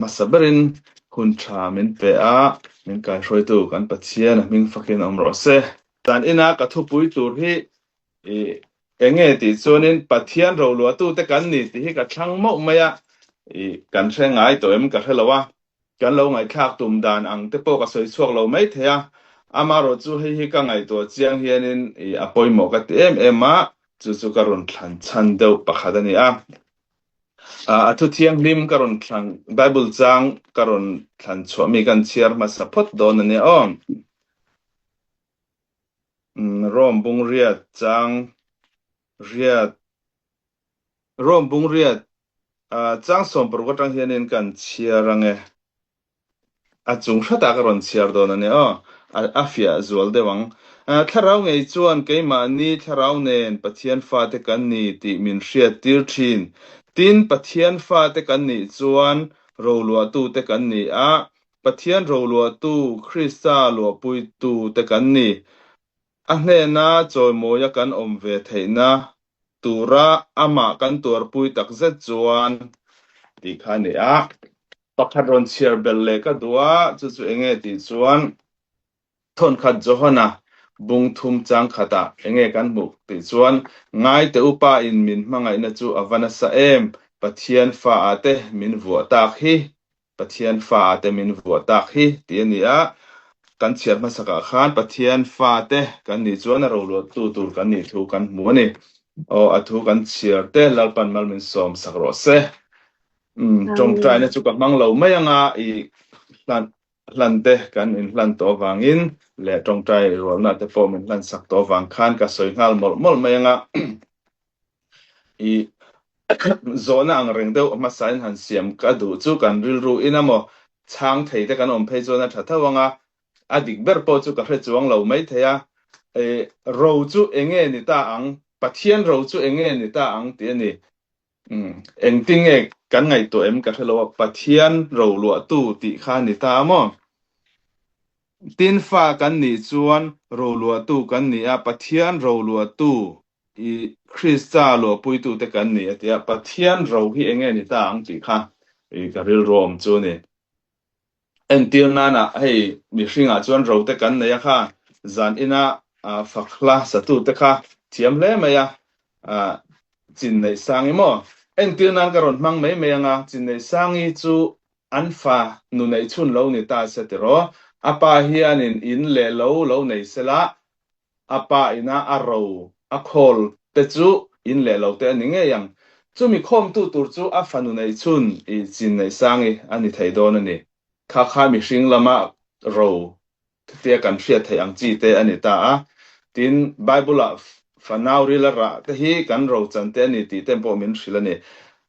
Hmasa berin hun tha min pe a, min kaihruaitu kan Pathian a hming fakin awm rawh se. Zan ina ka thupui tur hi i enge tih chuanin Pathian roluahtute kan ni tih hi ka thlang mauh mai a, i kan hre ngai tawh em ka hre lo a, kan lo ngaihthlak tum dan ang te pawh ka sawi chhuak lo mai thei a, amaherawh chu hei hi ka ngaihtuah chiang hianin i a pawimawh ka ti em em a, chu chu ka rawn thlan chhan deuh pakhat a ni a. A thu thianghlim ka rawn thlan, Bible chang ka rawn thlan chhuah mi kan chhiar hmasa phawt dawn a nia aw. Rome bungriat chang riat, Rome bungriat chang 16 atang hianin kan chhiar ange. A chung hratah ka rawn chhiar dawn a ni aw, a fiah zual deuh ang. Thlarau ngei chuan keimahni thlarau nen Pathian fate kan ni tih min hriat tir thin. Tin, Pathian fate kan nih chuan roluahtute kan ni a, Pathian roluahtu Krista luahpuitute kan ni. A hnena chawimawia kan awm ve theihna tura amah kan tuarpui takzet chuan tih kha a ni a. Pakhat rawn chhiar belh leh ka duh a, chu chu enge tih chuan thawnkhat Johana bung thum chang khatah enge kan hmuh tih chuan Ngaite upa in min hmangaihna chu a va nasa em, Pathian fa ah te min vuah tak hi, Pathian fa ah te min vuah tak hi tih a ni a, kan chhiar hmasakah khan Pathian fa te kan nih chuan a roluahtu tur kan nih thu kan hmu a ni. Aw a thu kan chhiar te Lalpan mal min sawm sak rawh se. Umm tawngtaina chu ka hmang lo mai anga i hlan hlan te kan in hlan tawh avangin leh tawngtai rualna te pawh min hlan sak tawh avang khan ka sawi nghal mawlh mawlh mai anga i zawhna ang reng deuh hmasa in han siam ka duh chu kan rilru in amaw chhang thei te kan awm phei chuan a tha tho anga a dik ber pawh chu ka hre chuang lo mai thei a e ro chu enge ni ta ang Pathian ro chu enge ni ta ang tih a ni. Umm, engtin nge kan ngaihtuah em ka hre lo a, Pathian roluahtu tih kha a ni ta a maw? Tin fa kan nih chuan roluahtu kan ni a, Pathian roluahtu i Krista luahpuitute kan ni a ti a, Pathian ro hi enge ni ta ang tih kha i ka rilru awm chu a ni. Entir nana hei mihringah chuan ro te kan nei a kha, zan ina fak hla satu te kha thiam hle mai a, Chinneihsangi maw? Entir nan ka rawn hmang mai mai anga, Chinneihsangi chu an fa nu neih chhun lo ni ta se tiraw, a pa hianin in leh lo lo nei sela A pa ina a ro a khawl te chu in leh lo te a ni ngei ang. Chumi khawmtu tur chu a fanu neih chhun i chin neih sangi a ni thei dawn a ni. Kha kha mihring lama ro tia kan hriat theih ang chi te a ni ta a. Tin, Bible-ah fanau rila rah te hi kan ro chan te a ni tih te pawh min hrilh a ni.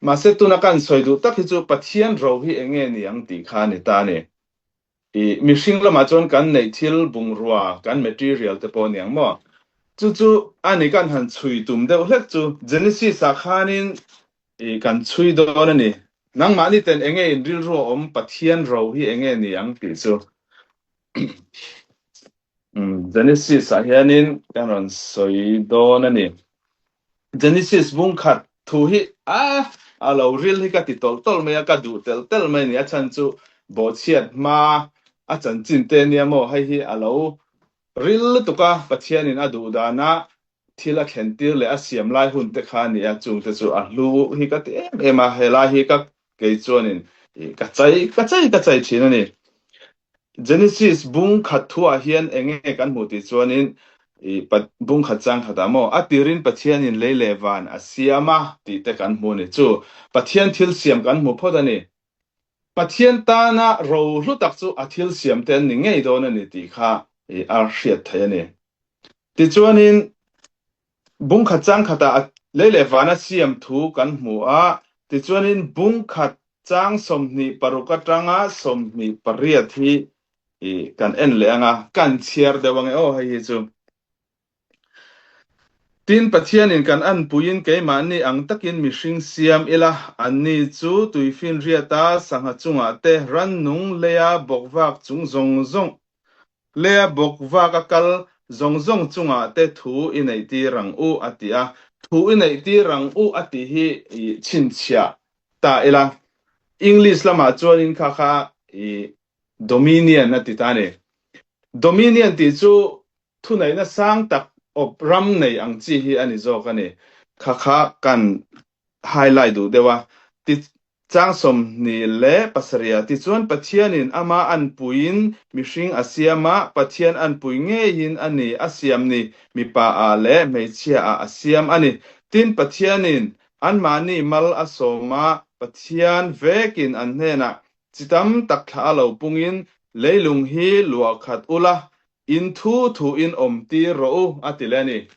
Mahse tuna kan sawi duh tak hi chu Pathian ro hi eng nge ni ang tih kha a ni ta a ni. I mihring lamah chuan kan neih thil bungrua, kan material te pawh a niang maw? Chu chu a ni kan han chhui tum deuh hlek chu Genesis ah khanin i kan chhui dawn a ni. Nangmahni ten enge in rilru a awm Pathian ro hi enge ni ang tih chu. Genesis ah hianin kan rawn sawi dawn a ni. Genesis bung khat thu hi a a lo ril hi ka ti tawlh tawlh mai a, ka duh telh telh mai a ni. A chhan chu bawhchhiat hma a chanchin te nia maw hei hi a lo ril lutuk a, Pathianin a duh dana thil a thlen tir leh a siam lai hun te kha a ni a, chung te chu a hlu hi ka ti em em a, helai hi ka kei chuanin ka chai ka chai ka chai thin a ni. Genesis bung khat thuah hian eng nge kan hmuh tih chuanin i bung khat chang khatah maw a tirin Pathianin lei leh van a siam a tih te kan hmu a ni. Chu Pathian thil siam kan hmu phawt a ni. Pathian tana ro hlu tak chu a thil siam te an ni ngei dawn a ni tih kha a hriat theih a ni. Tichuanin Bung khat chang khatah a lei leh vana siam thu kan hmu a, tichuanin bung khat chang 26 atanga 28 hi kan en leh ang a, kan chhiar deuh ang e aw hei hi chu. Tin, Pathianin kan anpuiin keimahni ang takin mihring siam ila, anni chu tuifinriata sangha chungah te rannung leia bawkvak chung zawng zawng Lea bawk vak a kal zawng zawng chungah te thu i neih tir ang u a ti a. Thu i neih tir ang u a tih hi i chhinchhiah ta ila. English lamah chuanin kha kha i Dominion a ti ta a ni. Dominion tih chu thuneihna sang tak awp ram nei ang chi hi a ni zawk a ni. Kha kha kan highlight duh deuh a. Ti chang 27 tichuan Pathianin ama anpuiin mihring a siam a, Pathian anpui ngeiin a ni a siam ni, mipa ah leh hmeichhia ah a siam a ni. Tin, Pathianin anmahni mal a sawm a, Pathian vekin an hnenah chi tam tak thla a lo pungin leilung hi luah khat ula, In thu thu in awm tir rawh u a ti leh a ni.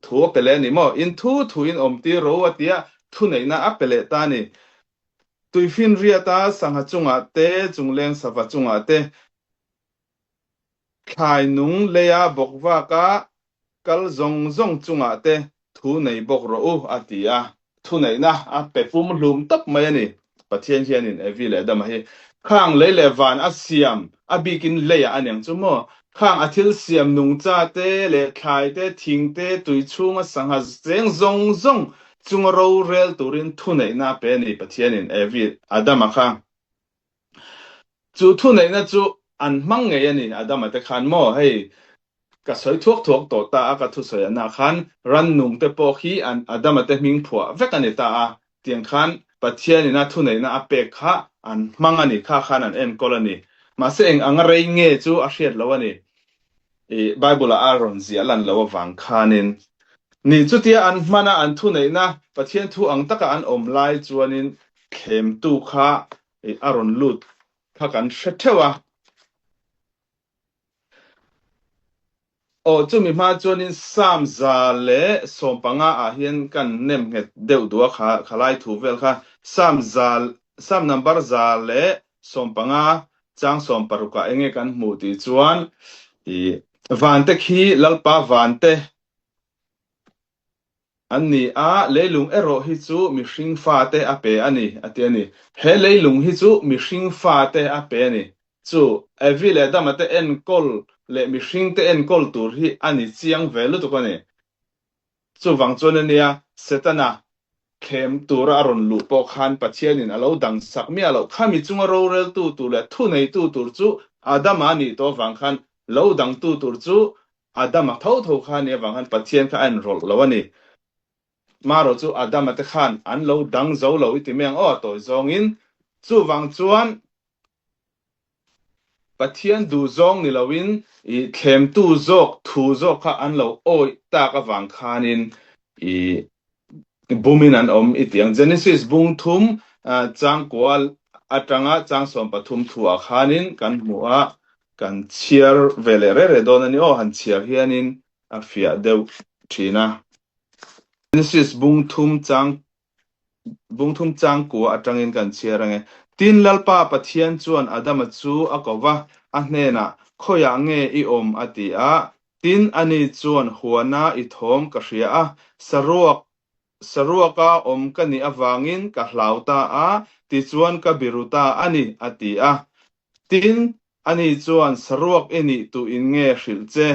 Thu a pe leh a ni maw? In thu thu in awm tir rawh u a ti a, thuneihna a pe leh ta a ni. Tuifinriata sangha chungah te, chungleng sava chungah te, thlai nung leia bawkvaka Kal zawng zawng chungah te thu nei bawk rawh u, a ti a. Thuneihna a pe pumhlum tawp mai a ni. Pathian hianin Evi leh Adama hi khang lei leh van a siam, a bikin leiah a niang chu maw? Khang a thil siam nungcha te leh thlai te, thing te, tui chhunga sangha cheng zawng zawng chunga rorel turin thuneihna a pe a ni Pathianin Evi, Adama kha. Chu thuneihna chu an hmang ngei a ni, Adama te khan maw hei ka sawi thuak thuak tawh ta a, ka thusawi anah khan rannung te pawh khi an Adama te hming phuah vek a ni ta a, tiang khan Pathianin a thuneihna a pek kha an hmang a ni, kha khan an enkawl a ni. Mahse eng anga rei nge chu a hriat lo a ni. I Bible ah a rawn ziah lan lo avang khanin ni chutia an hmana an thuneihna Pathian thu ang taka an awm lai chuanin thlemtu kha a rawn lut kha kan hre theuh a. Aw chumi hma chuanin Psalm 115 ah hian kan nem nghet deuh duh a kha khalai thu vel kha Psalm za Psalm number 115 Chang 16 ah enge kan hmuh tih chuan i vante khi Lalpa vante an ni a, leilung erawh hi chu mihring fate a pe a ni a ti a ni. He leilung hi chu mihring fate a pe a ni. Chu Evi leh Adama te enkawl leh mihring te enkawl tur hi a ni chiang ve lutuk a ni. Chuvang chuan a nia, Setana thlem tura a rawn luh pawh khan Pathianin a lo dang sak miah loh. Khami chunga roreltu tur leh thuneitu tur chu Adama a nih tawh avang khan lo dangtu tur chu Adama tho tho kha a nih avang khan Pathian kha a inrawlh lo a ni. Marawh chu Adama te khan an lo dang zo lo i ti mai ang aw a tawi zawngin. Chuvang chuan Pathian duh zawng ni loin i thlemtu zawk thu zawk kha an lo awih tak avang khanin i bumin an awm i ti ang. Genesis bung thum chang kual atanga chang 13 thuah khanin kan hmu a, kan chhiar ve leh reh reh dawn a ni aw, han chhiar hianin a fiah deuh thin a. Genesis bung thum chang Bungthum changkua atangin kan chhiar ange. Tin, Lalpa Pathian chuan Adama chu a ko va, a hnenah, Khawiah nge i awm? a ti a. Tin, ani chuan, Huana i thawm ka hria a, saruak, saruaka awm ka nih avangin ka hlau ta a, tichuan ka biru ta a ni, a ti a. Tin, ani chuan, Saruak i nih tuin nge hrilh che?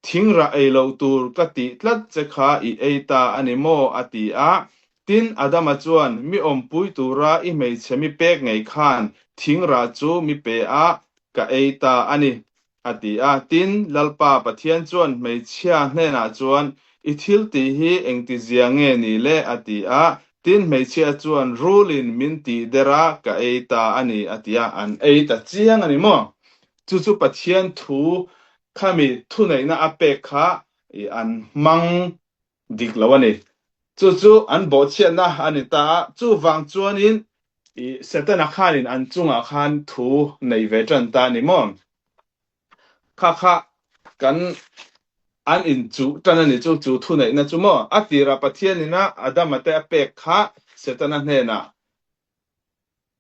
Thingrah ei loh tur ka tih tlat che kha i ei ta a ni maw? a ti a. Tin, Adama chuan, Mi awmpui tura i hmeichhe mi pek ngei khan thingrah chu mi pe a, ka ei ta a ni, a ti a. Tin, Lalpa Pathian chuan hmeichhia hnenah chuan, I thil tih hi engtizia nge ni le? a ti a. Tin, hmeichhia chuan, Rulin min tih der a, ka ei ta a ni, a ti a. An ei ta chiang a ni maw? Chu chu Pathian thu Khami thuneihna a pek kha an hmang dik lo a ni. Chu chu an bawhchhiatna a ni ta a, chuvang chuanin Setana khanin an chungah khan thu nei ve tan ta a ni maw? Kha kha kan an inchuh tan a ni chu, chu thuneihna chu maw? A tirah Pathianin a Adama te a pek kha Setana hnenah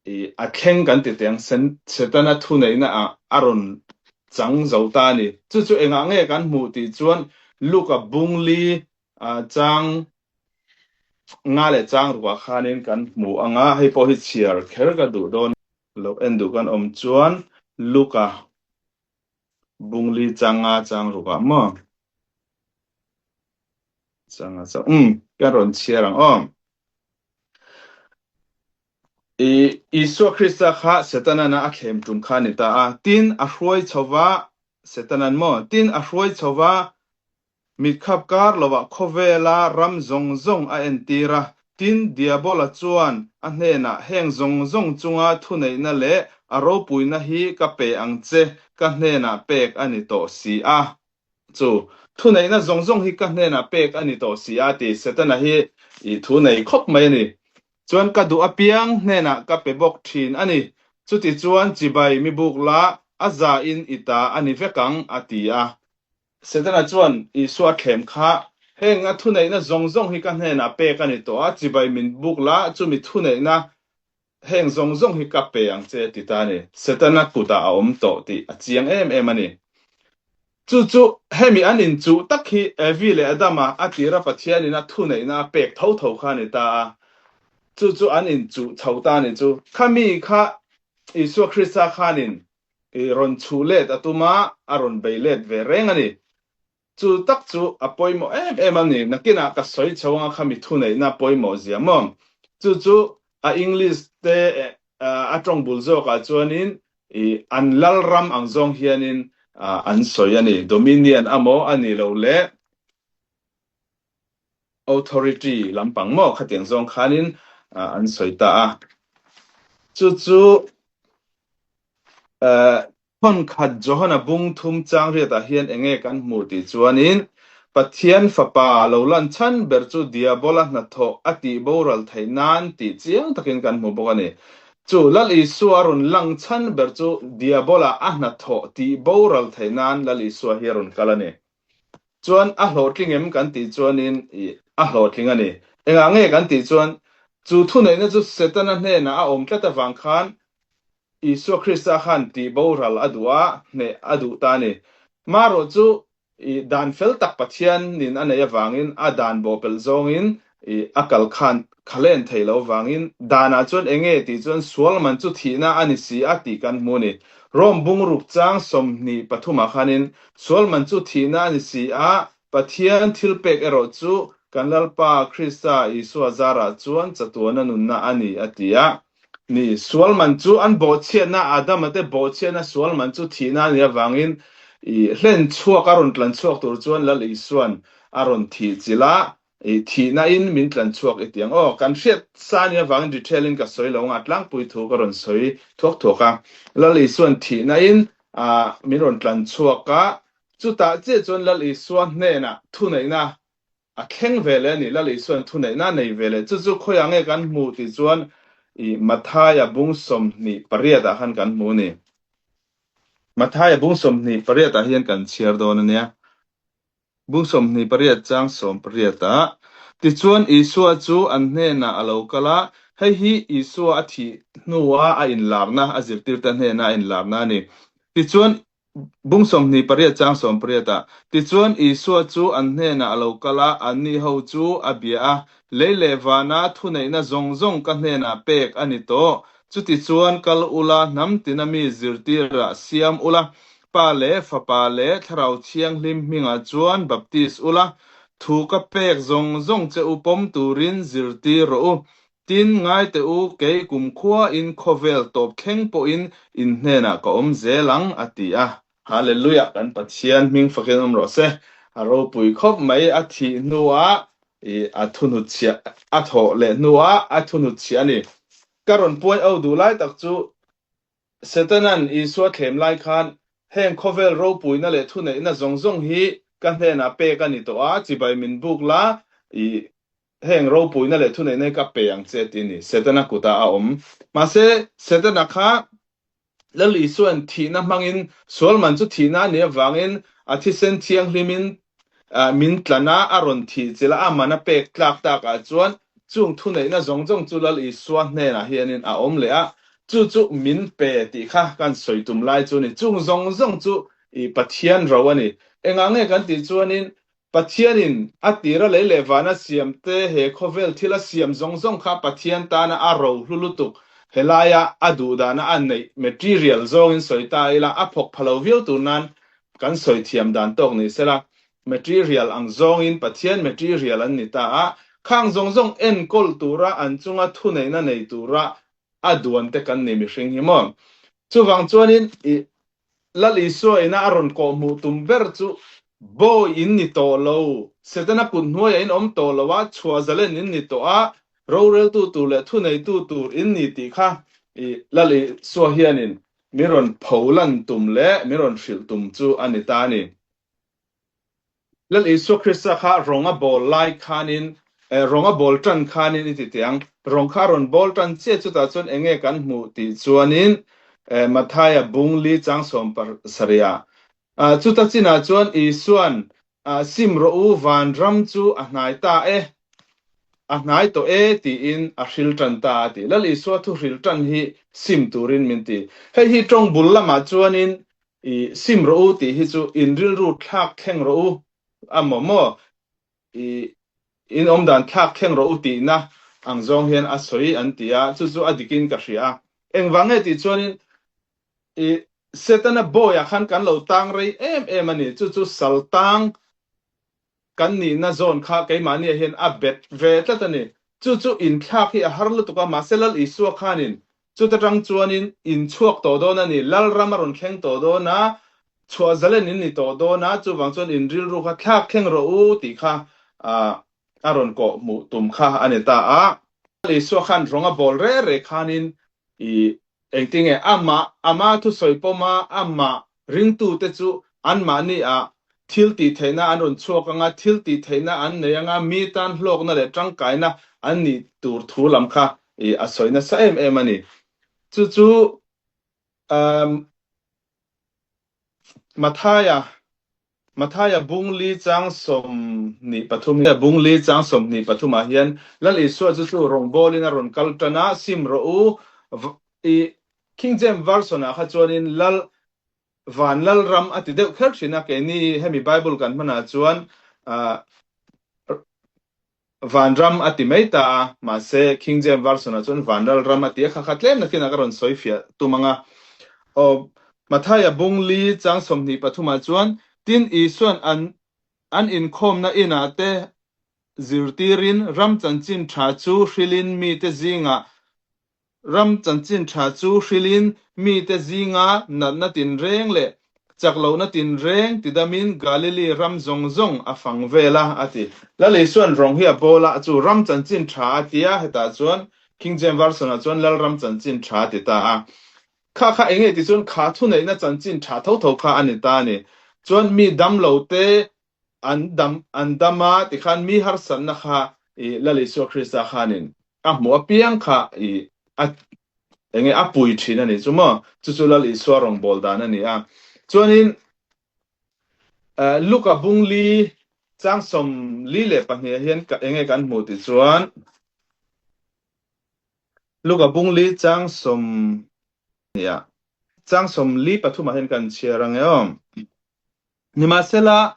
I a thleng kan ti teng Setana thuneihna ah a rawn chang zo ta a ni. Chu chu engah nge kan hmuh tih chuan Luka bungli chang nga leh chang ruah khanin kan hmu ang a, hei pawh hi chhiar kher ka duh dawn lo en duh kan awm chuan Luka bungli chang nga chang ruah maw? Chang nga chang, umm kan rawn chhiar ang aw. I Isua Krista kha Setanan a thlem tum kha a ni ta a. Tin, a hruai chho va, Setanan maw? Tin, a hruai chho va, mitkhap kar lovah khawvela ram zawng zawng a entir a. Tin, Diabola chuan a hnenah, Heng zawng zawng chunga thuneihna leh a ropuina hi ka pe ang che, ka hnenah pek a ni tawh si a. Chu thuneihna zawng zawng hi ka hnenah pek a ni tawh si a ti Setana hi i thu nei khawp mai a ni. Chuan ka duh apiang hnenah ka pe bawk thin a ni. Chuti chuan chibai mi buk la, a za in i ta a ni vek ang a ti a. Setana chuan Isua thlem kha, Heng a thuneihna zawng zawng hi ka hnenah pek a ni tawh a, chibai min buk la, chumi thuneihna Heng zawng zawng hi ka pe ang che ti ta a ni. Setana kutah a awm tawh tih a chiang em em a ni. Chu chu hemi an inchuh tak hi Evi leh Adama a tira Pathianin a thuneihna a pek tho tho kha a ni ta a. Chu chu an inchuh chho ta a ni chu. Khami kha Isua Krista khanin rawn chhuh let a tum a, a rawn bei let ve reng a ni. Chu tak chu a pawimawh em em a ni. Nakinah ka sawi chho anga khami thuneihna pawimawh zia maw? Chu chu a English te a tawng bul zawkah chuanin i an lalram ang zawng hianin an sawi a ni. Dominion amaw a nih loh leh authority lampang maw khatiang zawng khanin an sawi ta a. Chu chu Thawnkhat Johana bung thum chang riatah hian enge kan hmuh tih chuanin, Pathian Fapa lo lan chhan ber chu Diabola hnathawh a tih boral theih nan tih chiang takin kan hmu bawk a ni. Chu Lal Isua rawn lang chhan ber chu Diabola a hnathawh tih boral theih nan Lal Isua hi a rawn kal a ni. Chuan a hlawhtling em kan tih chuanin a hlawhtling a ni. Engah nge kan tih chuan chu thuneihna chu Setana hnenah a awm tlat avang khan Isua Krista khan tih boral a duh a, hneh a duh ta a ni. Marawh chu i dan fel tak Pathianin a neih avangin a dan bawhpelh zawngin i a kal khan khalen thei lo avangin danah chuan enge tih chuan sual man chu thihna a ni si a tih kan hmu a ni. Rome bungruk chang 23 ah khanin sual man chu thihna a ni si a, Pathian thilpek erawh chu kan Lalpa Krista Isua zarah chuan chatuana nunna a ni a ti a. Ni, sual man chu an bawhchhiatna, Adama te bawhchhiatna sual man chu thihna a nih avangin i hlen chhuak a rawn tlan chhuak tur chuan Lal Isuan a rawn thih chilh a, i thihna in min tlan chhuak i ti ang. Aw, kan hriat sa a nih avangin detail in ka sawi lo anga tlangpui thu ka rawn sawi thuak thuak a. Lal Isuan thihna in min rawn tlan chhuak a, chutah chiah chuan Lal Isua hnenah thuneihna A thleng ve leh a ni, Lal Isuan thuneihna a nei ve leh. Chu chu khawiah nge kan hmuh tih chuan i Mathaia bung 28 ah khan kan hmu a ni. Mathaia bung 28 ah hian kan chhiar dawn a nia. Bung 28 chang 18 ah, Tichuan Isua chu an hnenah a lo kal a, hei hi Isua a thih hnua a inlarna, a zirtirte hnena a inlarna a ni. Tichuan Bung 28 chang 18 ah, Tichuan Isua chu an hnenah a lo kal a, anni ho chu a bia a, Lei leh vana thuneihna zawng zawng ka hnenah pek a ni tawh. Chutichuan kal ula, hnam tina mi zirtirah siam ula, Pa leh Fapa leh Thlarau Thianghlim hmingah chuan baptis ula, thu ka pek zawng zawng che u pawm turin zirtir rawh u. Tin, ngai teh u, kei kumkhuain khawvel tawp thleng pawhin in hnenah ka awm zel ang, a ti a. Hallelujah! Kan Pathian hming fakin awm rawh se. A ropui khawp mai, a thih hnuah i a thunutchhiah, a thawh leh hnuah a thunutchhiah a ni. Ka rawn puai au duh lai tak chu Setanan Isua thlem lai khan heng khawvel ropuina leh thuneihna zawng zawng hi ka hnenah pek a ni tawh a, chibai min buk la, i Heng ropuina leh thuneihna hi ka pe ang che tih a ni. Setana kutah a awm. Mahse, Setana kha Lal Isua'n thihna hmangin sual man chu thihna a nih avangin a thisen thianghlimin min tlan a, a rawn thih chilh a, a man a pek tlak takah chuan chung thuneihna zawng zawng chu Lal Isua hnenah hianin a awm leh a, chu chu min pe tih kha kan sawi tum lai chu a ni. Chung zawng zawng chu i Pathian ro a ni. Engah nge kan tih chuanin Pathianin a tira lei leh vana siam te, he khawvel thila siam zawng zawng kha Pathian tana a rohlu lutuk, helaia a duhdana a neih material zawngin sawi ta ila a phawk pha lo viau tur nan kan sawi thiam dan tawk ni sela, material ang zawngin Pathian material an ni ta a, khang zawng zawng enkawl tura an chunga thuneihna nei tura. A duan te kan ni mihring hi maw? Chuvang chuanin i Lal Isua ina a rawn kawhhmuh tum ber chu bawi in ni tawh lo, Setana kut hnuaiah in awm tawh lo a, chhuah zalen in ni tawh a, roreltu tur leh thuneitu tur in ni tih kha i Lal Isua hianin min rawn pholan tum leh min rawn hrilh tum chu a ni ta a ni. Lal Isua Krista kha rawng a bawl lai khanin, rawng a bawl tan khanin i ti teh ang. Rawng kha a rawn bawl tan chiah chutah chuan eng nge kan hmuh tih chuanin Mathaia bung li chang 70 ah chuta chinah chuan Isua'n Sim rawh u, van ram chu a hnai ta e, a hnai tawh e tiin a hril tan ta a ti. Lal Isua thu hril tan hi sim turin min ti. Hei hi tawng bul lamah chuanin I sim rawh u tih hi chu in rilru thlak thleng rawh u a maw maw? I in awmdan thlak thleng rawh u tihna ang zawng hian a sawi an ti a, chu chu a dikin ka hria a. Engvang nge tih chuanin i Setana bawiah khan kan lo tang rei em em a ni, chu chu sal tang Kan nihna zawn kha keimahniah hian a bet ve tlat a ni. Chu chu inthlak hi a har lutuk a, mahse Lal Isua khanin chuta tang chuanin in chhuak tawh dawn a ni, Lalram a rawn thleng tawh dawn a, chhuah zalen in ni tawh dawn a, chuvang chuan in rilru kha thlak thleng rawh u tih kha a rawn kawh hmuh tum kha a ni ta a. Lal Isua khan rawng a bawl reh reh khanin I engtinge amah, ama thusawi pawma amah ringtute chu anmahni ah thil tih theihna an rawn chhuak anga, thil tih theihna an nei anga, mi tan hlawkna leh tangkaina an nih tur thu lam kha i a sawi nasa em em a ni. Chu chu um Mathaia Mathaia bung li chang 23 hi bung li chang 23 ah hian Lal Isua chu chu rawngbawlin a rawn kal tan a, sim rawh u, i King James Version ah kha chuanin Lal van Lal ram a ti deuh kher thin a, keini hemi Bible kan hmanah chuan Vanram a ti mai ta a, mahse King James Version ah chuan Vanral ram a ti a, kha kha tlem nakin ah ka rawn sawi fiah tum ang a. Aw, Mathaia bung li chang 23 ah chuan, Tin, Isua'n an an inkhawmna inah te zirtirin ram chanchin tha chu hrilin mite zingah Ram chanchin tha chu hrilin mite zinga natna tinreng leh chaklohna tinreng tidamin Galili ram zawng zawng a fang vel a, a ti. Lal Isua'n rawng hi a bawl a, chu ram chanchin tha a ti a, hetah chuan King James Version ah chuan Lal ram chanchin tha a ti ta a. Kha kha enge ti chuan kha thuneihna chanchin tha tho tho kha a ni ta a ni. Chuan mi damlote an dam an dam a tikhan mi harsatna kha i Lal Isua Krista khanin a hmuh apiang kha i a enge a pui thin a ni chu maw chu chu Lal Isua rawngbâwl dan a ni a chuanin Luka bung li chang 42 ah hian enge kan hmuh tih chuan Luka bung li chang sawm nia chang 43 ah hian kan chhiar ang e aw. Nimahsela,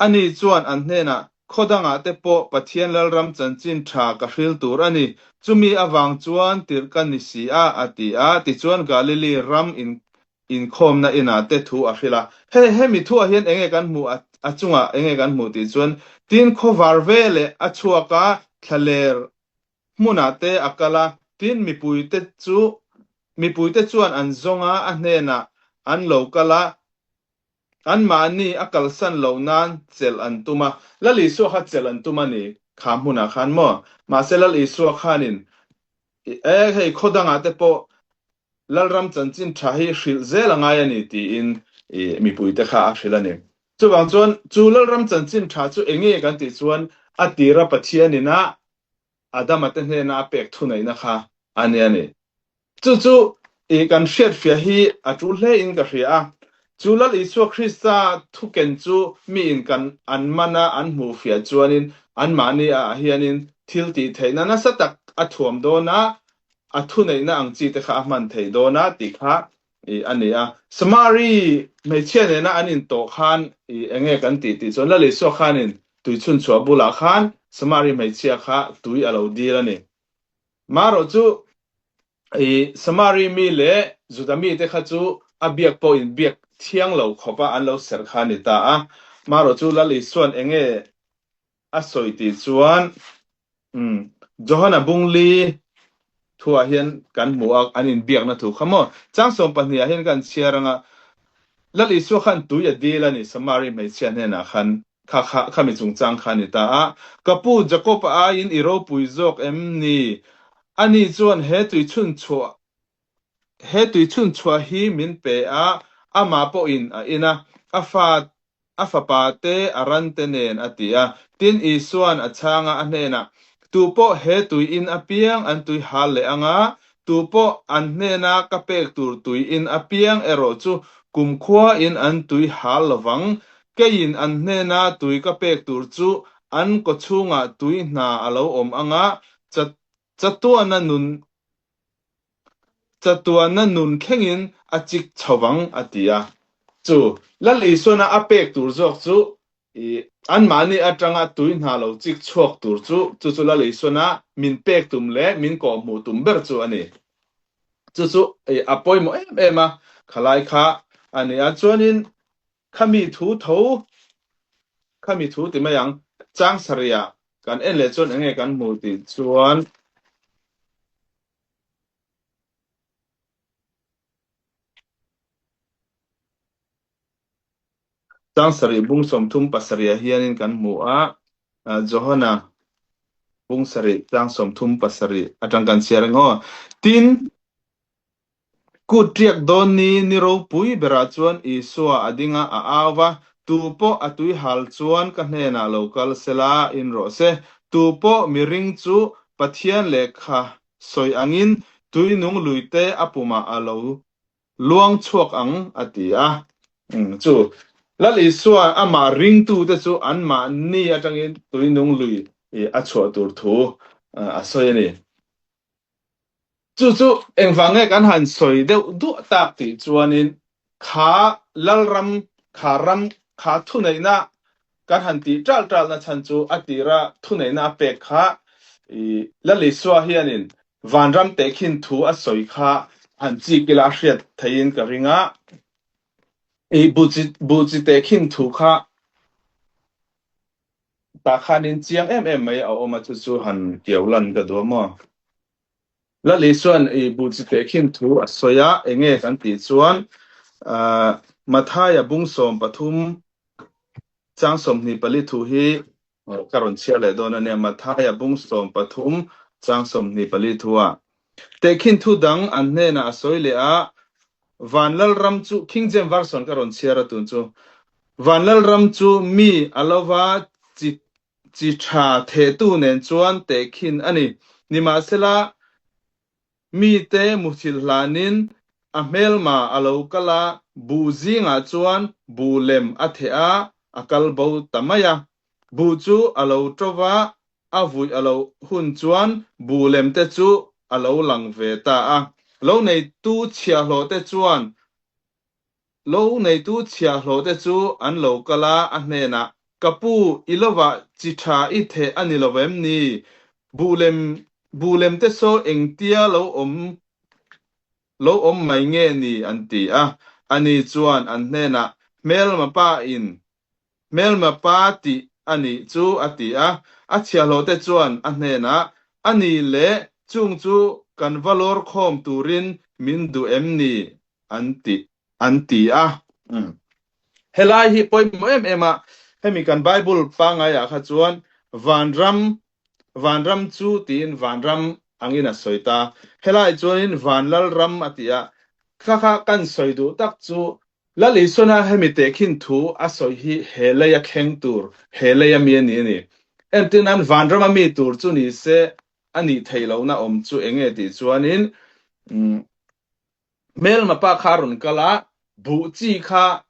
ani chuan an hnenah, Khaw dangah te pawh Pathian Lalram chanchin tha ka hril tur a ni, chumi avang chuan tirh ka ni si a, a ti a. Tichuan Galili ram inkhawmna inah te thu a hril a. Hei, hemi thuah hian enge kan hmuh a, a chungah enge kan hmuh tih chuan, tin khawvar veleh a chhuak a, thlaler hmunah te a kal a, tin mipuite chu mipuite chuan an zawng a, a hnenah an lo kal a, Anmahni a kalsan loh nan chelh an tum a, Lal Isua kha chelh an tum a ni kha hmunah khan maw? Mahse Lal Isua khanin e hei khaw dangah te pawh Lalram chanchin tha hi hrilh zel a ngai a ni tiin i mipuite kha a hrilh a ni. Chuvang chuan chu Lalram chanchin tha chu eng nge kan tih chuan a tira Pathianin a Adama te hnena a pek thuneihna kha a ni a ni. Chu chu i kan hriatfiah hi a tul hle in ka hria a. Chu Lal Isua Krista thuken chu miin kan an man a an hmuhfiah chuanin anmahni ah hianin thil tih theihna nasa tak a thuam dawn a, a thuneihna ang chi te kha a hman thei dawn a tih kha i a ni a. Samari hmeichhia nena an intawh khan i enge kan tih tih chuan Lal Isua khanin tuichhunchhuah bulah khan Samari hmeichhia kha tui a lo dil a ni. Marawh chu i Samari mi leh Juda mite kha chu a biak pawh in biak thiang lo khawp a an lo serh kha a ni ta a. Marawh chu Lal Isua'n enge a sawi tih chuan Johana bung li. thuah hian kan hmu a, an inbiakna thu kha maw? Chang 12 ah hian kan chhiar anga Lal Isua khan tui a dil a ni, Samari hmeichhia hnenah khan kha kha khami chungchang kha a ni ta a. Ka pu Jakob-a aiin i ropui zawk em ni? Ani chuan he tui chhunchhuah He tui chhunchhuah hi min pe a, amah pawhin a in a, a fa a fapa te a ran te nen a ti a. Tin, Isua'n a chhang a, a hnenah, Tupawh he tui in apiang an tui hal leh ang a, tupawh an hnena ka pek tur tui in apiang erawh chu kumkhuain an tui hal lovang. Keiin an hnena tui ka pek tur chu an kawchhungah tui hna a lo awm ang a, chatuana nun Chatuanna nun thlengin a chik chho vang, a ti a. Chu Lal Isuana a pek tur zawk chu i anmahni atanga tui hna lo chik chhuak tur chu, chu chu Lal Isuana min pek tum leh min kawhhmuh tum ber chu a ni. Chu chu i a pawimawh em em a, khalai kha a ni a. Chuanin khami thu tho, khami thu ti mai ang, chang sarihah kan en leh chuan enge kan hmuh tih chuan, Chang sarih bung 37 ah hianin kan hmu a, Johana bung sarih chang 37 atang kan chhiar ang aw. Tin, kut ṭiak dawn ni ni ropui berah chuan Isua a ding a, a au va, Tu pawh a tui hal chuan ka hnenah lo kal sela in rawh se. Tu pawh miring chu Pathian lehkha Sawi angin tuinung luite a pumah a lo luang chhuak ang, a ti a. Chu Lal Isua amah ringtute chu anmahni atangin tuinung lui a chhuah tur thu a sawi a ni. Chu chu engvang nge kan han sawi deuh duah tak tih chuanin kha Lalram, kha ram, kha thuneihna kan han tih ṭal ṭalna chhan chu a tira thuneihna a pek kha i Lal Isua hianin vanram tehkhin thu a sawi kha han chik ila a hriat theihin ka ring a. I buhchi buhchi tehkhin thu kha tah khanin chiang em em mai a awm a, chu chu han kiau lan ka duh a maw? Lal Isua'n i buhchi tehkhin thu a sawi a, enge kan tih chuan Mathaia bung 13 chang 24 thu hi ka rawn chhiar leh dawn a nia, Mathaia bung 13 chang 24 thu a tehkhin thu dang an hnenah a sawi leh a, Van Lalram chu, King James Version ka rawn chhiar a tun chu, Van Lalram chu mi a lova chi Chi tha thehtu nen chuan tehkhin a ni. Nimahsela, mite muthilh hlanin a hmelma a lo kal a, buh zingah chuan buh lem a theh a, a kal bo ta mai a. Buh chu a lo ṭo va, a vui a lo hun chuan buh lem te chu a lo lang ve ta a. Lo neitu chhiahhlawhte chuan Lo neitu chhiahhlawhte chu an lo kal a, a hnenah, Ka pu, i lovah chi tha i theh a ni lo em ni? Buh lem, buh lem te saw engtia lo awm, lo awm mai nge ni? an ti a. Ani chuan an hnenah, Hmelma pa in Hmelma pa tih a nih chu a ti a. A chhiahhlawhte chuan a hnenah, A nih leh chung chu kan va lawr khawm turin min duh em ni? an ti an ti a. Helai hi pawimawh em em a, hemi kan Bible pangaiah kha chuan vanram, vanram chu tiin vanram angin a sawi ta. Helai chuanin vanlalram a ti a. Kha kha kan sawi duh tak chu Lal Isuana hemi tehkhin thu a sawi hi he lei a thleng tur, he lei a mi a ni a ni. Entirnan vanram a mi tur chu ni se a nih theih lohna awm chu enge tih chuanin hmelma pa kha a rawn kal a, buh chi kha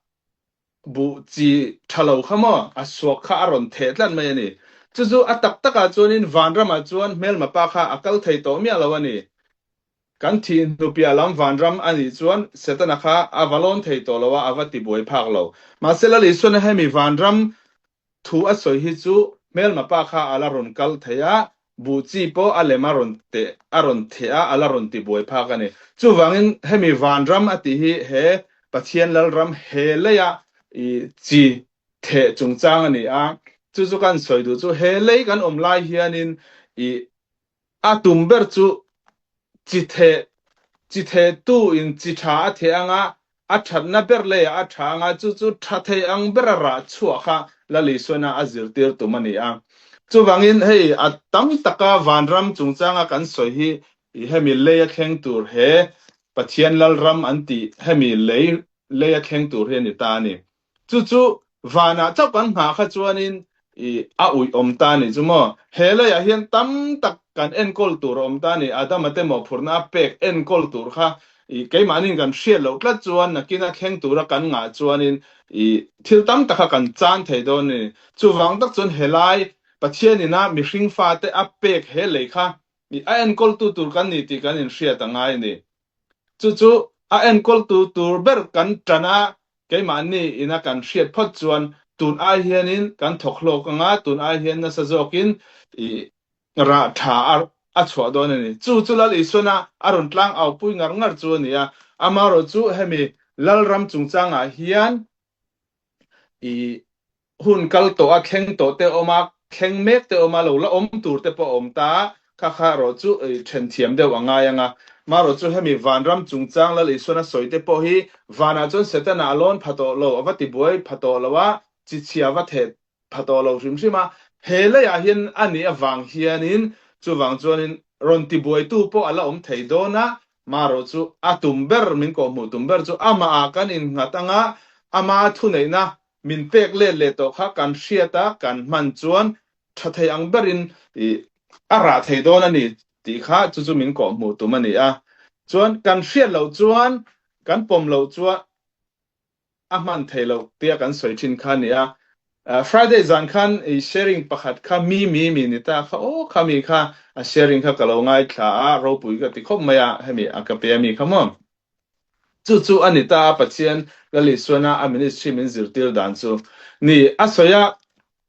buh chi tha lo kha maw a suak kha a rawn theh tlat mai a ni. Chu chu a tak takah chuanin vanramah chuan hmelma pa kha a kal thei tawh miah lo a ni. Kan thih hnupiah lam vanram a nih chuan Setana kha a va lawn thei tawh lo a, a va ti buai phak lo. Mahse Lal Isuana hemi vanram thu a sawi hi chu hmelma pa kha a la rawn kal thei a, buh chi pawh a lem a rawn teh a rawn theh a, a la rawn ti buai phak a ni. Chuvangin hemi vanram a tih hi he Pathian Lalram he leia i chi theh chungchang a ni a, chu chu kan sawi duh chu he lei kan awm lai hianin i A tum ber chu Chi theh, chi thehtu in chi tha a theh anga, a thatna ber leiah a tha anga, chu chu tha thei ang bera rah chhuah kha Lal Isuana a zirtir tum a ni a. Chuvangin hei a tam taka vanram chungchanga kan sawi hi i hemi lei a thleng tur he Pathian Lalram an tih hemi lei lei a thleng tur hi a ni ta a ni. Chu chu vanah chauh kan nghah kha chuanin i a uih awm ta a nih chu maw? He leiah hian tam tak kan enkawl tur a awm ta a ni. Adama te mawhphurhna a pek enkawl tur kha i keimahniin kan hriat loh tlat chuan nakin a thleng tura kan ngah chuanin i thil tam tak kha kan chan thei dawn a ni. Chuvang tak chuan helai Pathian ina mihring fate a pek he lei kha i a enkawltu tur kan ni tih kan inhriat a ngai a ni. Chu chu a enkawltu tur ber kan tan a, keimahni ina kan hriat phawt chuan tun ai hianin kan thawk hlawk anga, tun ai hian nasa zawkin i rah tha a chhuah dawn a ni. Chu chu Lal Isuana a rawn tlang aupui ngar ngar chu a ni a, amaherawhchu hemi Lalram chungchangah hian i hun kal tawh a, thleng tawh te awm a, thleng mek te awm a, lo la awm tur te pawh a awm ta a, kha kha erawh chu then thiam deuh a ngai ang a. Marawh chu hemi vanram chungchang Lal Isuan a sawi te pawh hi vanah chuan Setana a lawn pha tawh lo, a va ti buai pha tawh lo a, chi chhia va theh pha tawh lo hrim hrim a, he leiah hian a nih avang hianin chuvang chuanin rawn ti buaitu pawh a la awm thei dawn a, marawh chu a tum ber, min kawhhmuh tum ber chu amahah kan innghat ang a, ama thuneihna Min pek let leh tawh kha kan hriat a, kan hman chuan tha thei ang berin a rah thei dawn a ni tih kha chu chu min kawhhmuh tum a ni a. Chuan kan hriat loh chuan, kan pawm loh chuan a hman thei loh tia kan sawi thin kha a ni a. Friday zan khan sharing pakhat kha mi mi mi ni ta kha aw kha mi kha a sharing kha ka lo ngaithla a, ropui ka ti khawp mai a, hemi a ka pe a mi kha maw. Chu chu a ni ta a, Pathian Lal Isuana a ministry min zirtir dan chu ni a sawi a,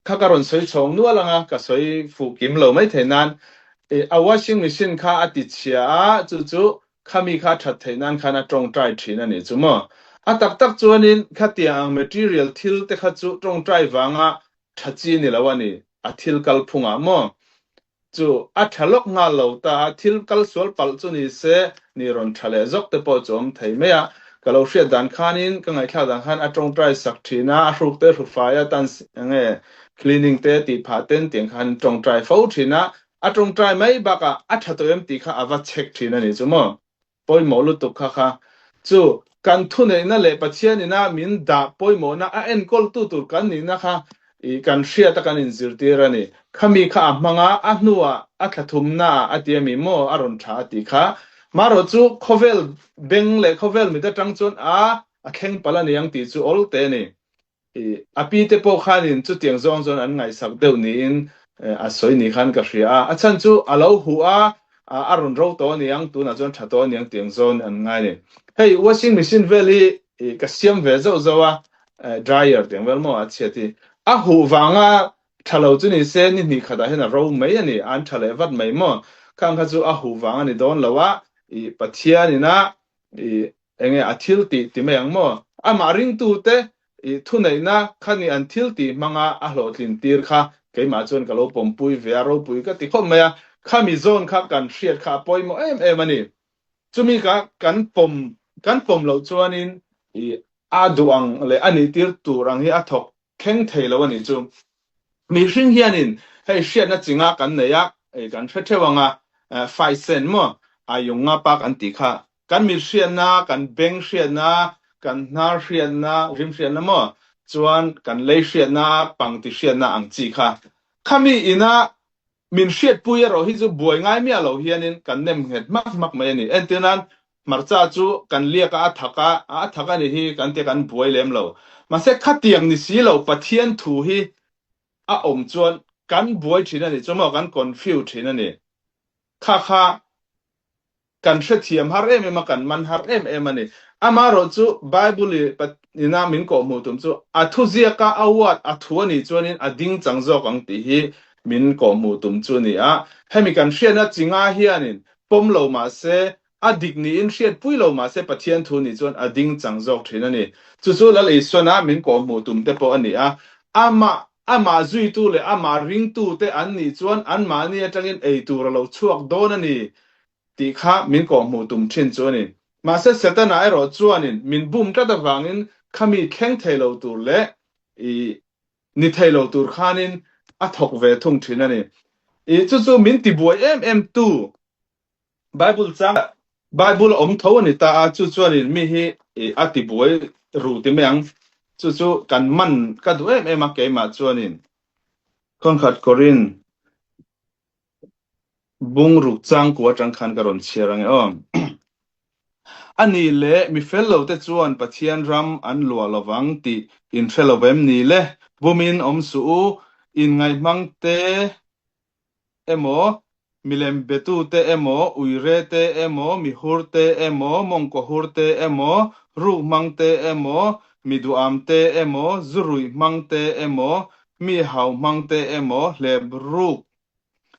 kha ka rawn sawi chhawng nual ang a, ka sawi fuh kim lo mai thei nan a washing machine kha a ti chhia a, chu chu khami kha a that theih nan khan a tawngtai thin a nih chu maw. A tak tak chuanin khatiang ang material thil te kha chu tawngtai vanga tha chi ni lo a ni, a thil kalphungah maw. Chu a tha lawk nghal lo ta a, thil kal sual palh chu ni se, ni rawn tha leh zawk te pawh chu awm thei mai a. Ka lo hriat dan khanin, ka ngaihthlak dan khan a tawngtai sak thin a, a hruk te hrufai a tan enge cleaning te tih phah ten tiang khan tawngtai fo thin a, a tawngtai mai bakah a tha tawh em tih kha a va check thin a ni chu maw. Pawimawh lutuk kha kha chu kan thuneihna leh Pathian ina min dah pawimawhna a enkawltu tur kan nihna kha i kan hriat a kan inzirtir a ni. Khami kha a hmang a, a hnuah a thlathumnaah a ti a mi maw a rawn tha a tih kha. Marawh chu khawvel beng leh khawvel mit atang chuan a a thleng palh a ni ang tih chu awl te a ni. A pi te pawh khanin chutiang zawng chuan an ngaihsak deuh niin a sawi ni khan ka hria a. A chhan chu a lo huh a, a rawn ro tawh a niang, tunah chuan tha tawh a niang tiang zawn an ngai a ni. Hei washing machine vel hi ka siam ve zauh zauh a, dryer tiang vel maw a chhiat hi. A huh vanga tha lo chu ni se ni hnih khatah hian a ro mai a ni, an tha leh vat mai maw. Khang kha chu a huh vang a ni dawn lo a, Pathian ina I enge a thil tih ti mai ang maw? Amah ringtute i thuneihna kha ni an thil tih hmanga a hlawhtlin tir kha keimah chuan ka lo pawmpui ve a, ropui ka ti khawp mai a. Khami zawn kha kan hriat kha a pawimawh em em a ni. Chumi kha kan pawm kan pawm loh chuanin i a duh ang leh a nih tir tur ang hi a thawk thleng thei lo a nih chu. Mihring hianin hei hriatna chinga kan nei a, hei kan hre theuh ang a, faisen maw ayung nga pa kan tih kha. Kan mit hriatna, kan beng hriatna, kan hnar hriatna, rim hriatna maw, chuan kan lei hriatna, pangti hriatna ang chi kha. Khami ina Min hriatpui erawh hi chu buai ngai miah lo hianin kan nem nghet hmak hmak mai a ni. Entirnan, hmarcha chu kan liak a, a thak a, a thak a ni hi kan tia kan buai lem lo. Mahse, khatiang ni si lo Pathian thu hi a awm chuan kan buai thin a ni chu maw, kan confuse thin a ni. Kha kha. Kan hrethiam har em em a, kan man har em em a ni. Amaherawh chu Bible ina min kawhhmuh tum chu a thuziaka a word a thu a nih chuanin a ding chang zawk ang tih hi min kawhhmuh tum chu a ni a. Hemi kan hriatna chinga hianin pawm lo mah se, a dik niin hriatpui lo mah se Pathian thu nih chuan a ding chang zawk thin a ni. Chu chu Lal Isuana min kawhhmuh tum te pawh a ni a. Amah amah zuitu leh amah ringtute an nih chuan anmahni atangin ei tur a lo chhuak dawn a ni. tih kha min kawhhmuh tum thin chu a ni. Mahse Setana erawh chuanin min bum tlat avangin khami thleng thei lo tur leh i ni thei lo tur khanin a thawk ve thung thin a ni. I chu chu min tibuai em em tu Bible chang Bible a awm tho a ni ta a, chu chuanin mi hi a tibuai ru ti mai ang. Chu chu kan man ka duh em em a keimah chuanin Khawnkhat Korin Bungruk changku atang khan ka rawn chhiar ang e aw. A ni leh mi fel lo te chuan Pathian ram an luah lovang tih in hre lo vem ni le? Bumin awm suh u, inngaihmang te emaw, milem betu te emaw, uire te emaw, mihur te emaw, mawngkawhur te emaw, ruk hmang te emaw, mi duham te emaw, zuruih hmang te emaw, mi hau hmang te emaw, hlep ruk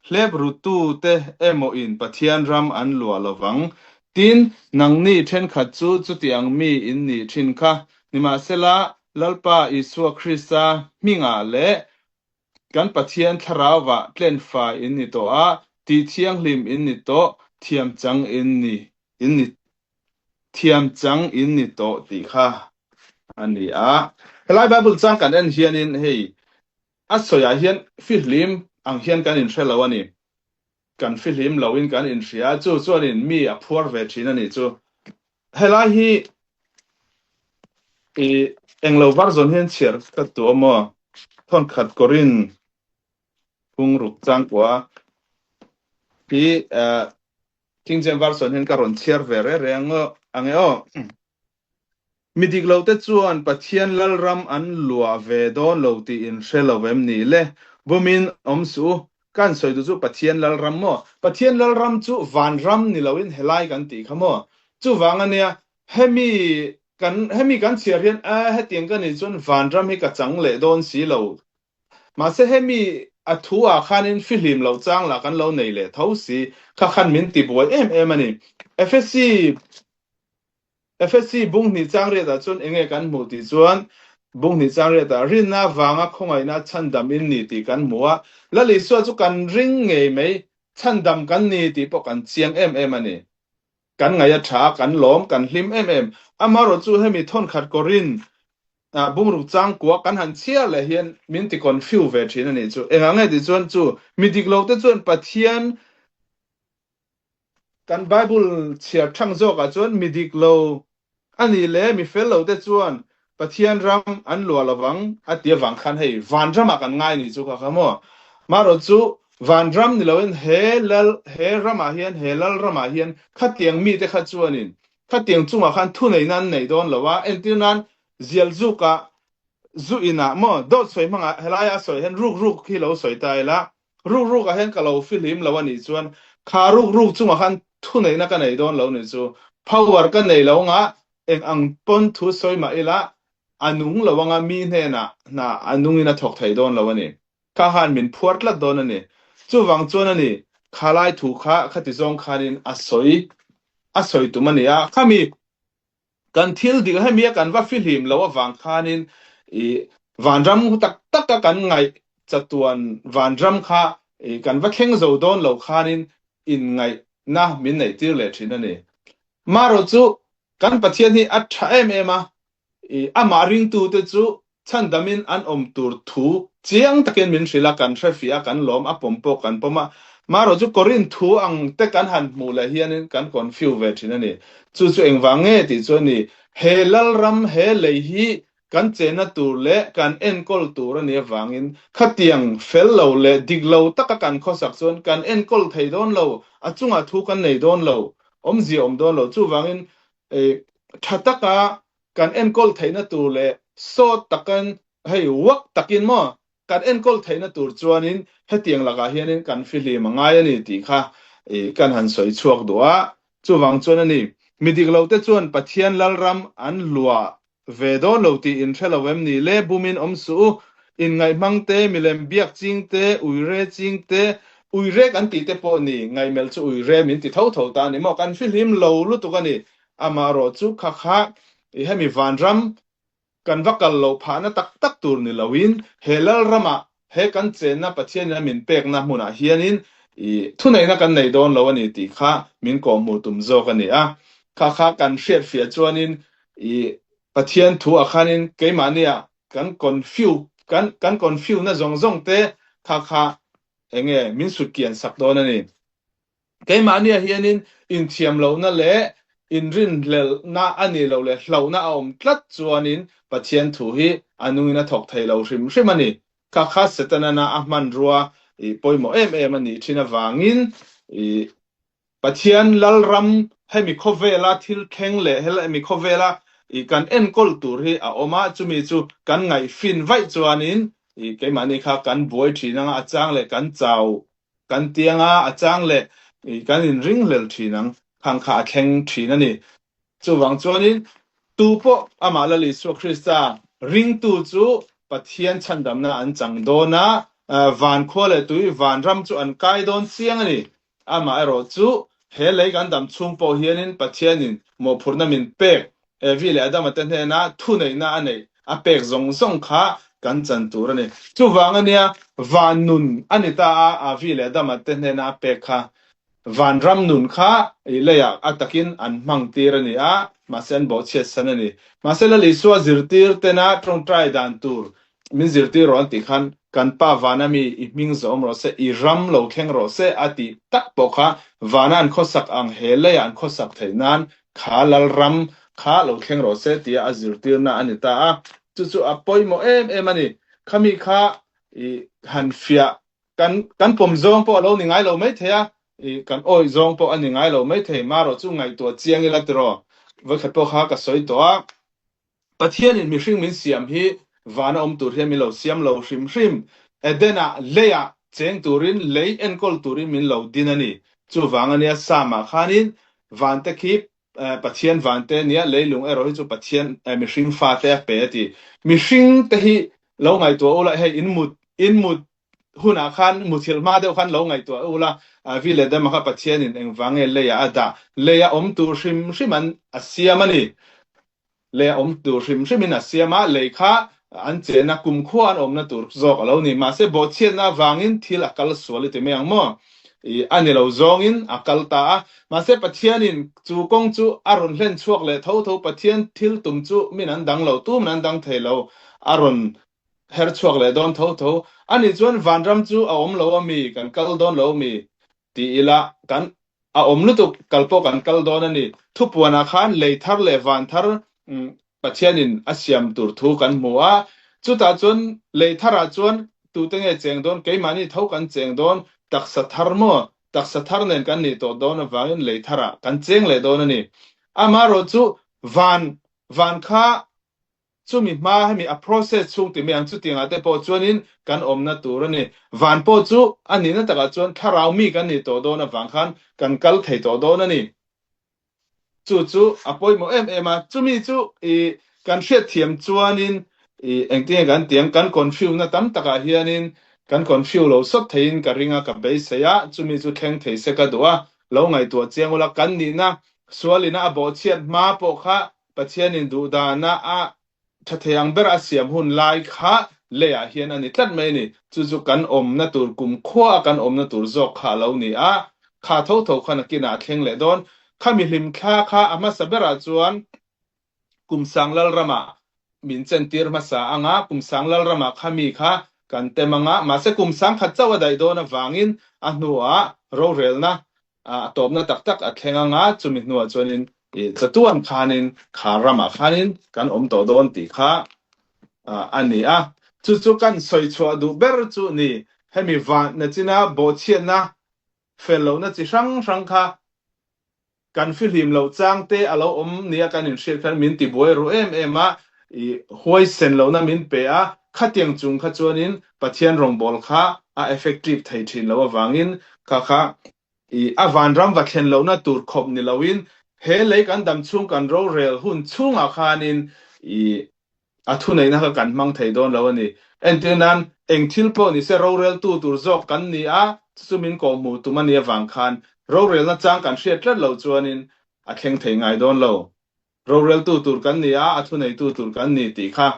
Hlep rutute emaw in Pathian ram an luah lovang. Tin, nangni thenkhat chu chutiang mi in nih thin kha. Nimahsela, Lalpa Isua Krista hmingah leh kan Pathian Thlarauva tlenfai in ni tawh a, tih thianghlim in ni tawh, thiam chang in ni in ni thiam chang in ni tawh tih kha a ni a. Helai Bible chang kan en hianin hei A sawiah hian fihlim ang hian kan inhre lo a ni. Kan fihlim loin kan inhria a, chu chuanin mi a phuar ve thin a nih chu. Helai hi i englo version hian chhiar ka tu a maw? Thawnkhat kawrin phungruk changkua hi King James version hian ka rawn chhiar ve reng reng ang e aw. Mi dik lote chuan Pathian Lalram an luah ve dawn lo tih in hre lo em ni le? Bumin awm suh u, kan sawi duh chu Pathian Lalram maw? Pathian Lalram chu vanram ni loin helai kan tih kha maw? Chuvang ania, hemi kan hemi kan chhiar hian a hetiang ka nih chuan vanram hi ka chang leh dawn si lo. Mahse hemi a thu ah khanin fihlim loh chang lah kan lo nei leh tho si, kha khan min tibuai em em a ni. Efesi FSC Bunghnih Changriatah chuan enge kan hmuh tih chuan Bunghnih Changriatah rinna vanga khawngaihna chhandam in ni tih kan hmu a, Lal Isua chu kan ring ngei mai, chhandam kan ni tih pawh kan chiang em em a ni. Kan ngaih a tha, kan lawm, kan hlim em em. Amaherawh chu hemi thawnkhat kawrin bungruk changkua kan han chhiar leh hian min ti confuse ve thin a nih chu. Engah nge tih chuan chu mi dik lo te chuan Pathian Kan Bible chhiar thang zawkah chuan mi dik lo a nih leh mi fel lo te chuan Pathian ram an luah lovang a ti avang khan hei vanramah kan ngai nih chu kha kha maw. Marawh chu vanram ni loin he lal he ramah hian he lal ramah hian khatiang mite kha chuanin khatiang chungah khan thuneihna an nei dawn lo a, entirnan zialzukah zu inah maw dawt sawi hmangah helaia a sawi hian ruk ruk hi lo sawi ta ila Ruk ruk ah hian ka lo fihlim lo a nih chuan kha ruk ruk chungah khan thuneihna ka nei dawn lo nih chu power ka nei lo anga eng ang pawn thu sawi mah ila a nung lo anga mi hnenah hna a nungin a thawk thei dawn lo a ni. Kha khan min phuar tlat dawn a ni. Chuvang chuan a ni kha lai thu kha khati zawng khanin a sawi a sawi tum a ni a. Khami Kan thil dik hemi a kan va fihlim lo avang khanin i vanram tak taka kan ngaih chatuan vanram kha i kan va thleng zo dawn lo khanin inngaihna min neih tir leh thin a ni. Marawh chu kan Pathian hi a tha em em a, i amah ringtute chu Chhandamin an awm tur thu chiang takin min hrilh a, kan hrefiah a, kan lawm a, pawm pawh kan pawm a. Marawh chu Korinth thu ang te kan han hmuh leh hianin kan confuse ve thin a ni. Chu chu engvang nge tih chu a ni, he Lalram, he lei hi kan chenna tur leh kan enkawl tur a nih avangin khatiang fel lo leh dik lo taka kan khawsak chuan kan enkawl thei dawn lo, a chungah thu kan nei dawn lo, awmzia awm dawn lo. Chuvangin tha taka kan enkawl theihna tur leh sawt takin hei uak takin maw kan enkawl theihna tur chuanin hetiang lakah hianin kan fihlim a ngai a ni tih kha kan han sawi chhuak duh a. Chuvang chuan a ni, mi dik lote chuan Pathian Lalram an luah ve dawn lo tih in hre lo em ni le? Bumin awm suh u, inngaihmang te, milem biak ching te, uire ching te, uire kan tih te pawh ni, ngaihmelh chu uire min ti tho tho ta a ni maw? Kan fihlim lo lutuk a ni. Amaherawh chu kha kha i hemi vanram kan va kal loh phahna tak tak tur ni loin he Lalramah he kan chenna Pathianin a min pekna hmunah hianin I thuneihna kan nei dawn lo a ni tih kha min kawhhmuh tum zawk a ni a. Kha kha kan hriatfiah chuanin i Pathian thu ah khanin keimahnia kan confuse kan kan confuse na zawng zawng te kha kha enge min sut kian sak dawn a ni. Keimahnia hianin inthiam lohna leh inrinhlelhna a nih loh leh hlauhna a awm tlat chuanin Pathian thu hi a nungin a thawk thei lo hrim hrim a ni. Kha kha Setana a hmanrua i pawimawh em em a nih thin avangin i Pathian Lalram hemi khawvela thil thleng leh hemi khawvela i kan enkawl tur hi a awm a, chumi chu kan ngaihfin vaih chuanin i keimahni kha kan buai thin anga a chang leh kan chau kan tiang a, a chang leh i kan inringhlel thin ang khang kha a thleng thin a ni. Chuvang chuanin tu pawh amah Lal Isua Krista ringtu chu Pathian chhandamna an chang dawn a, van khua leh tui vanram chu an kai dawn chiang a ni. Amaherawh chu he lei kan dam chhung pawh hianin Pathianin mawhphurhna min pek, Evi leh Adama te hnena thuneihna a neih a pek zawng zawng kha kan chan tur a ni. Chuvang a nia, van nun a ni ta a, Avi leh Adama te hnena a pek kha van ram nun kha leiah a takin an hmang tir a ni a, mahse an bawhchhiat san a ni. Mahse Lal Isua zirtir tena tawngtai dan tur Min zirtir rawh an tih khan kan pa vana mi i hming zawm rawh se, i ram lo thleng rawh se a tih tak pawh kha vana an khawsak ang he leiah an khawsak theih nan kha Lalram kha lo thleng rawh se tia a zirtirna a ni ta a. Chu chu a pawimawh em em a ni. Khami kha i han fiah kan kan pawm zawng pawh a lo ni ngai lo mai thei a, i kan awih zawng pawh a ni ngai lo mai thei. Marawh chu ngaihtuah chiang ila tiraw vawikhat pawh kha ka sawi tawh a. Pathianin mihring min siam hi vana awm tur hian min lo siam lo hrim hrim. Eden-ah leiah cheng turin, lei enkawl turin min lo din a ni. Chuvang a nia, Psalm-ah khanin vante khi Pathian vante a nia, leilung erawh hi chu Pathian mihring fate a pe a ti. Mihringte hi lo ngaihtuah ula, hei in mut, in mut hunah khan muthilh hma deuh khan lo ngaihtuah ula, Vi leh Dama kha Pathianin engvang nge leiah a dah? Leia awm tur hrim hrim an a siam a ni. Lei a awm tur hrim hrimin a siam a, lei kha an chena kumkhua an awmna tur zawk a lo ni. Mahse, bawhchhiatna avangin thil a kal sual i ti mai ang maw? I a ni lo zawngin a kal ta a. Mahse, Pathianin chu kawng chu a rawn hlen chhuak leh tho tho. Pathian thil tum chu min an dang lo, tu min an dang thei lo, a rawn her chhuak leh dawn tho tho. Ani chuan vanram chu a awm lo a mi, kan kal dawn lo a mi ti ila kan a awm lutuk, kal pawh kan kal dawn a ni. Thupuanah khan lei thar leh van thar Pathianin a siam tur thu kan hmu a, chutah chuan lei tharah chuan tute nge cheng dawn, keimahni tho kan cheng dawn, taksa thar maw, taksa thar nen kan nih tawh dawn avangin lei tharah kan cheng leh dawn a ni. Amaherawh chu van van kha Chumi hma hemi a process chhung ti mai ang chutiangah te pawh chuanin kan awmna tur a ni. Van pawh chu a nihna takah chuan thlarau mi kan nih tawh dawn avang khan kan kal thei tawh dawn a ni. Chu chu a pawimawh em em a, chumi chu i kan hriatthiam chuanin i engtinge kan ti ang, kan confuse na tam takah hianin kan confuse lo sawt theiin ka ring a, ka beisei a, chumi chu thleng thei se ka duh a, lo ngaihtuah chiang ula kan nihna sualina a bawhchhiat hma pawh kha Pathianin duhdana a tha thei ang ber a siam hun lai kha leiah hian a ni tlat mai a ni. Chu chu kan awmna tur kumkhua a kan awmna tur zawk kha a lo ni a, kha tho tho khan a kinah a thleng leh dawn. Khami hlimthla kha a hmasa berah chuan Kumsang Lalramah min chentir hmasa ang a, Kumsang Lalramah khami kha kan tem ang a, mahse Kumsang khat chauh a daih dawn avangin a hnuah rorelna a tawpna tak tak a thleng anga chumi hnuah chuanin chatuan khanin kha ramah khanin kan awm tawh dawn tih kha a ni a. Chu chu kan sawi chhuah duh ber chu ni. Hemi vanna china bawhchhiatna fel lohna chi hrang hrang kha kan fihlim loh chang te a lo awm nia kan inhriat khan min tibuai ru em em a, i huaisen lohna min pe a, khatiang chung kha chuanin Pathian rawngbâwl kha a effective thei ṭhin loh avangin kha kha i a vanram va thlen lohna tur khawp ni loin he lei kan dam chhung kan rorel hun chhungah khanin i a thuneihna kha kan hmang thei dawn lo a ni. Entir nan, eng thil pawh ni se roreltu tur zawk kan ni a, chu chu min kawhhmuh tum a nih avang khan rorelna chang kan hriat tlat loh chuanin a thleng thei ngai dawn lo. Roreltu tur kan ni a, a thuneitu tur kan ni tih kha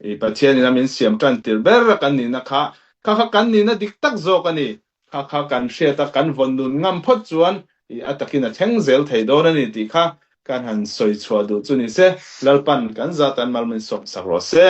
i Pathianin a min siam tan tir ber a kan nihna kha, kha kha kan nihna dik tak zawk a ni. Kha kha kan hriat a, kan vawn nun ngam phawt chuan i a takin a thleng zel thei dawn a ni tih kha kan han sawi chhuah duh chu ni se. Lalpan kan zat an mal min sawmsak rawh se.